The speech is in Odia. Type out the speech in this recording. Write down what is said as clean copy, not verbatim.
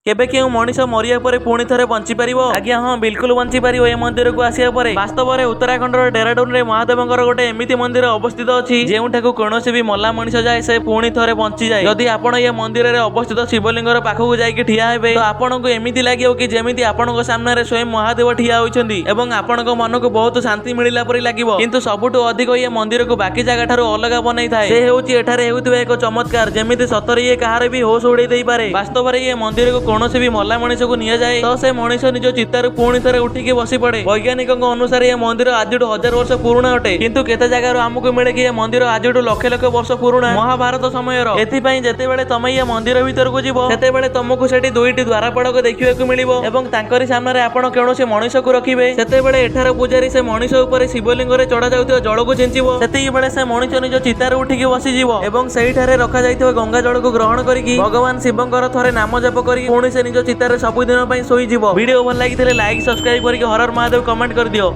କେବେ କେଉଁ ମଣିଷ ମରିବା ପରେ ପୁଣି ଥରେ ବଞ୍ଚି ପାରିବ? ଆଜ୍ଞା ହଁ, ବିଲକୁଲ ବଞ୍ଚି ପାରିବ ଏ ମନ୍ଦିରକୁ ଆସିବା ପରେ। ବାସ୍ତବରେ ଉତ୍ତରାଖଣ୍ଡର ଡେରାଡୁନରେ ମହାଦେବଙ୍କର ଗୋଟେ ଏମିତି ମନ୍ଦିର ଅବସ୍ଥିତ ଅଛି, ଯେଉଁଠାକୁ କୌଣସି ବି ମଲା ମଣିଷ ଯାଏ, ସେ ପୁଣି ଥରେ ବଞ୍ଚିଯାଏ। ଯଦି ଆପଣ ଏ ମନ୍ଦିରରେ ଅବସ୍ଥିତ ଶିବଲିଙ୍ଗର ପାଖକୁ ଯାଇକି ଠିଆ ହେବେ, ତ ଆପଣଙ୍କୁ ଏମିତି ଲାଗିବ କି ଯେମିତି ଆପଣଙ୍କ ସାମ୍ନାରେ ସ୍ୱୟଂ ମହାଦେବ ଠିଆ ହୋଇଛନ୍ତି ଏବଂ ଆପଣଙ୍କ ମନକୁ ବହୁତ ଶାନ୍ତି ମିଳିଲା ପରି ଲାଗିବ। କିନ୍ତୁ ସବୁଠୁ ଅଧିକ ଇଏ ମନ୍ଦିରକୁ ବାକି ଜାଗା ଠାରୁ ଅଲଗା ବନେଇଥାଏ, ସେ ହେଉଛି ଏଠାରେ ହେଉଥିବା ଏକ ଚମତ୍କାର, ଯେମିତି ସତରେ ଇଏ କାହାର ବି ହୋସ ଉଡେଇ ଦେଇପାରେ। ବାସ୍ତବରେ ଇଏ ମନ୍ଦିରକୁ କୌଣସି ବି ମଲା ମଣିଷକୁ ନିଆଯାଏ, ତ ସେ ମଣିଷ ନିଜ ଚିତାରୁ ପୁଣି ଥରେ ଉଠିକି ବସି ପଡେ। ବୈଜ୍ଞାନିକଙ୍କ ଅନୁସାରେ ଏ ମନ୍ଦିର ଆଜିଠୁ ହଜାର ବର୍ଷ ପୁରୁଣା ଅଟେ, କିନ୍ତୁ କେତେ ଜାଗାରୁ ଆମକୁ ମିଳେ କି ଏ ମନ୍ଦିର ଆଜିଠୁ ଲକ୍ଷ ଲକ୍ଷ ବର୍ଷ ପୁରୁଣା, ମହାଭାରତ ସମୟର। ଏଥିପାଇଁ ଯେତେବେଳେ ତମେ ଇଏ ମନ୍ଦିର ଭିତରକୁ ଯିବ, ସେତେବେଳେ ତମକୁ ସେଠି ଦୁଇଟି ଦ୍ୱାରପାଳକ ଦେଖିବାକୁ ମିଳିବ ଏବଂ ତାଙ୍କରି ସାମ୍ନାରେ ଆପଣ କୌଣସି ମଣିଷକୁ ରଖିବେ। ସେତେବେଳେ ଏଠାର ପୂଜାରୀ ସେ ମଣିଷ ଉପରେ ଶିବଲିଙ୍ଗରେ ଚଢା ଯାଉଥିବା ଜଳକୁ ଛିଞ୍ଚିବ। ସେତିକି ବେଳେ ସେ ମଣିଷ ନିଜ ଚିତାରୁ ଉଠିକି ବସିଯିବ ଏବଂ ସେଇଠାରେ ରଖାଯାଇଥିବା ଗଙ୍ଗା ଜଳକୁ ଗ୍ରହଣ କରିକି ଭଗବାନ ଶିବଙ୍କର ଥରେ ନାମ ଜପ କରିକି ପୁଣି ସେ ନିଜ ଚିତାରେ ସବୁଦିନ ପାଇଁ ଶୋଇଯିବ। ଭିଡିଓ ଭଲ ଲାଗିଥିଲେ ଲାଇକ୍, ସବସ୍କ୍ରାଇବ କରିକି ହର ହର ମହାଦେବ କମେଣ୍ଟ କରିଦିଅ।